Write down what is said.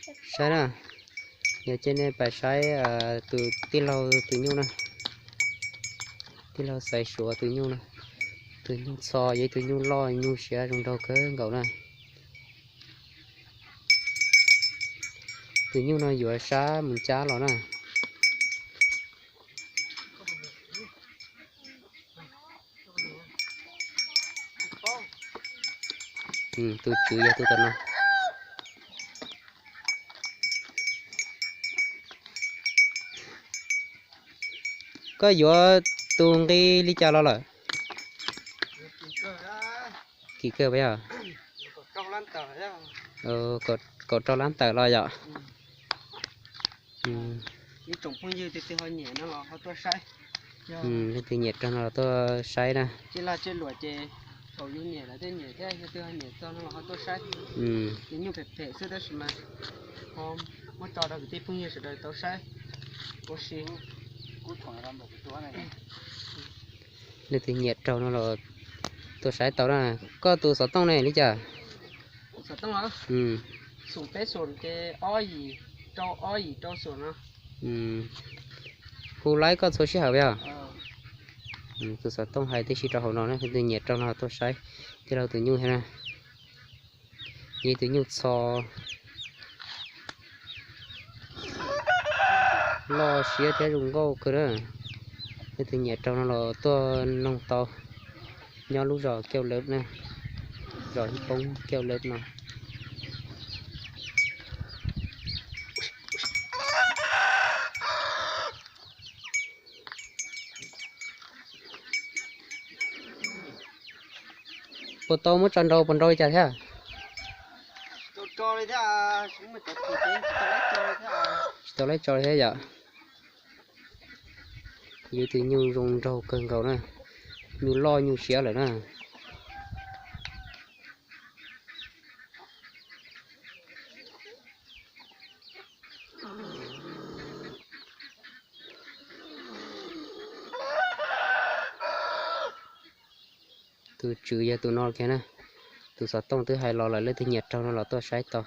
Saib na, yog cia nej pais saib tus tij laug tus nyuj na, tij laug Xaiv Suav tus nyuj na, tus nyuj txho yog ib tug nyuj loj nyuj siav zoo nraug kawg nkaus na. Tus nyuj no yuav sab mus cab los na. Tus tswv yog tus tom no. Koj yuav tus nqi li cas los lawm? Kim kawg puas yog? Kaum rau lab ntawm los yom. Leej twg nyiam raug no los tuaj saib na. Leej twg nyiam raug no los tuaj saib tau na. Koj tus xov tooj ne li cas? Hu laib koj txhua sij hawm yog? Tus xov tooj hais tib si rau hauv no na, leej twg nyiam raug no los tuaj saib tij laug tus nyuj thiab na. Yog tus nyuj txho loj siab thiab zoo nkauj kawg na. Leej twg nyiam raug no los tuaj noog tau, nyob lub zos Kiauj Lawv na, zos Hib Poob Kiauj Lawv no. Puas tau muab tso nrau puas nrau li cas thiab? Tsis tau laib tso li thiab yom. Yog ib tug nyuj zoo nraug kawg nkaus na, nyuj loj nyuj siav lawm na. Tus tswv yog tus no kiag na. Tus xov tooj twb hais los lawm, leej twg nyiam raug no los tuaj saib tau.